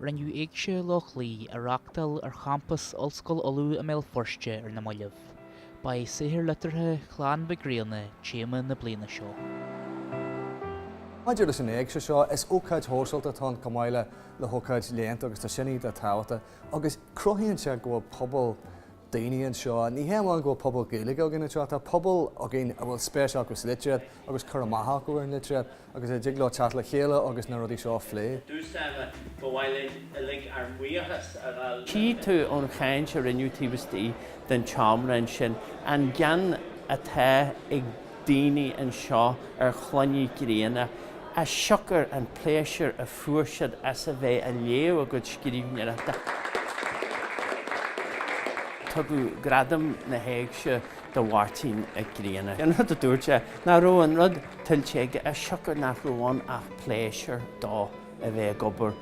Rinneadh Éigse Loch Lao a reáchtáil ar champas Ollscoil Uladh i mBéal Feirste ar na mallaibh. Ba é saothar liteartha Chlann Mhic Grianna téama na bliana seo. Maidir leis an éigse seo, is ócáid shóisialta atá ann chomh maith le hócáid léannta agus tá sin iontach tábhachtach agus cruthaíonn sé go bhfuil pobal daoine anseo. Ní hé amháin go bhfuil pobal Gaeilge againn anseo, tá pobal againn a bhfuil spéis acu sa litríocht agus cur amach acu ar an litríocht agus a dtig leo teacht le chéile agus na rudaí seo a phlé. dtús ama, ba mhaith linn uilig ár mbuíochas a ghabháil le. Tchí tú ón chaint a rinneadh taobh istigh den tseomra ansin an gean atá ag daoine anseo ar Chlann Uí Ghrianna, as siocair an pléisiúr a fuair siad as a bheith a léamh a gcuid scríbhneoireachta. Tugadh Gradam na hÉigse do Mháirtín Ó Grianna. An rud a dúirt sé, nach raibh an rud tuillte aige as siocair nach raibh ann ach pléisiúr dó a bheith ag obair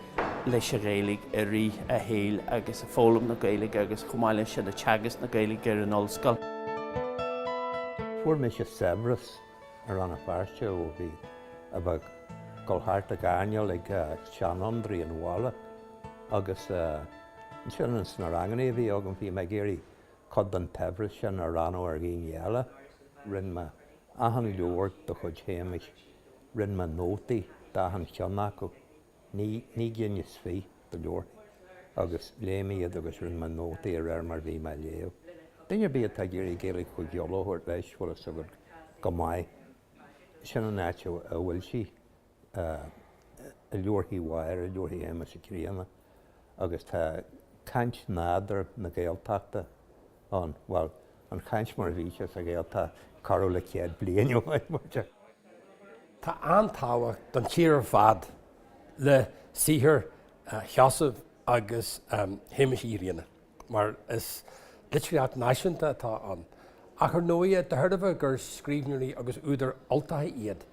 leis an Ghaeilge i rith a shaoil agus ag foghlaim na Gaeilge agus chomh maith leis sin ag teagasc na Gaeilge ar an ollscoil. Fuair mise saibhreas i Rann na Feirste ó bhí a bheith ag dul thart ag airneál ag seanfhondúirí an bhaile agus ansin ins na ranganna a bhí agam bhí mé ag iarraidh cuid den tsaibhreas sin a rannadh ar dhaoine eile. Rinne mé achan leabhar de chuid Shéamais, rinne mé nótaí d'achan cheann acu. 9 gcinn is fiche de leabharthaí agus léigh mé iad agus rinne mé nótaí de réir mar a bhí mé ag léamh. Duine ar bith atá ag iarraidh Gaeilge Chúige Uladh a thabhairt leis, bhfuil fhios agat go maith, sin an áit a bhfuil sí, i leabharthaí Mháire, i leabharthaí Shéamais Uí Ghrianna agus tá caint nádúrtha na Gaeltachta ann, bhuel, an chaint mar a bhí sé sa Ghaeltacht corradh le 100 bliain ó shin, mar deir. Tá an-tábhacht don tír ar fad le saothar Sheosaimh agus Shéamais Uí Ghrianna mar is litríocht náisiúnta atá ann. Ach ar ndóighe, de thairbhe gur scríbhneoirí agus údair Ultacha iad,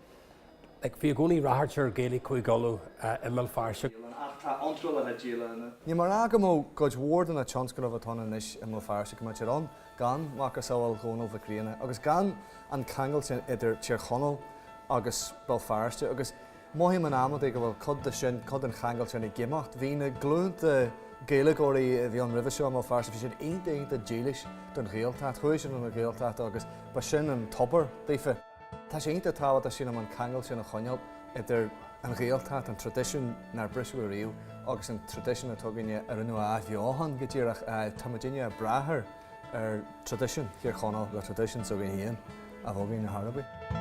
like, bhí i gcónaí ráchairt ar Ghaeilge Chúige Uladh i mBéal Feirste. Ach tá iontrálacha díola ina. Níl mé a rá go mbeadh cuid mhór de na tionscnaimh atá ann anois i mBéal Feirste, go mbeadh siad ann gan macasamhail Dhónaill Mhic Grianna agus gan an ceangal sin idir Tír Chonaill agus Béal Feirste agus mothaím in amantaí go bhfuil cuid de sin, cuid den cheangal sin ag imeacht. Bhí na glúnta Gaeilgeoirí a bhí ann roimhe seo i mBéal Feirste, bhí siad iontach iontach dílis don Ghaeltacht, chuaigh siad chun na Gaeltachta agus ba sin an tobar daofa. Tá sé iontach tábhachtach, sílim, an ceangal sin a choinneáil idir an Ghaeltacht, an traidisiún nár briseadh ariamh, agus an traidisiún atá againne a rinneadh a athbheochan go díreach. Tá muidinne ag brath ar traidisiún Thír Chonaill le traidisiún s'againn féin a bheith againn ar chor ar bith.